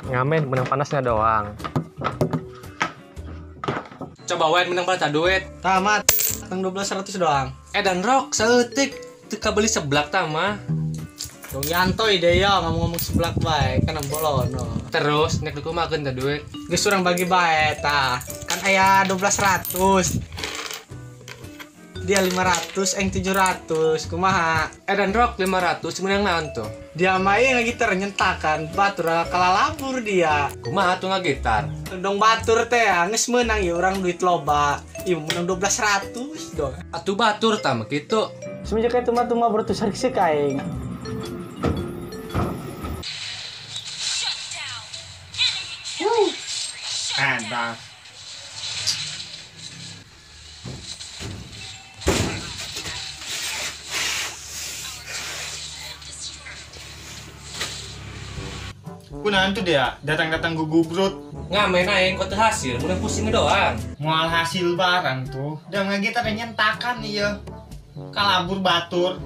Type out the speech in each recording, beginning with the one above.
Ngamen menang panasnya doang. Coba wae menang berapa duit? Tamat, tang 1200 doang. Dan rok saeutik teu kabeli seblak tah mah. Dong yantoy deh ya ngomong-ngomong seblak bae kan bolono. Terus nek dikumakeun teh duit. Geus urang bagi bae tah. Kan aya 1200. Dia 500, aing 700, kumaha? Dan rok 500 menang naon tuh? Dia mah ieu ngagitar nyentakan batur kalalabur dia. Kumaha tuh ngagitar? Dong batur teh geus meunang ieu urang duit loba. Ieu meunang 1200 dong. Atuh batur tah mah kitu. Semenjak eta mah tuh mah bertusar sih ka aing. Ada. Kunaon tuh dia datang-datang gugubrut. Ngamen aing kok teu hasil, mun pusing doang. Moal hasil barang tuh. Da ngagitar nyentakan ieu. Kalabur batur.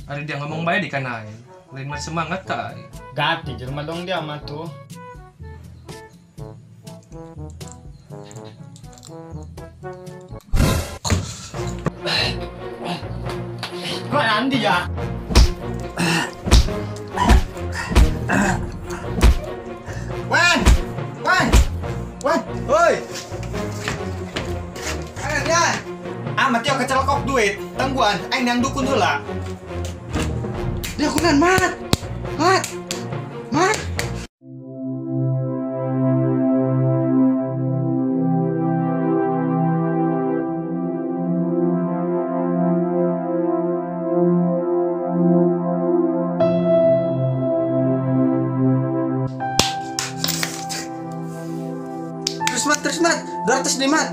Ada dia ngomong bae di kana aing. Lain mah semangat ka aing. Gati jelema dong dia mah tuh. Kok nanti ya? Wan! Wan! Wan! Woi! Ada dia. Ah, mati aku kecelokok duit. Tangguan, aing nang dukun heula. Dia kunan mat. Mat. Mat. Terus mat, 200 nih mat.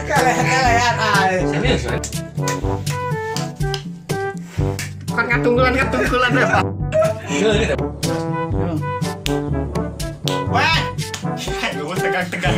Kalian ay. Serius, kan? Kan ngatunggulan apa? Wah, gue tegang-tegang.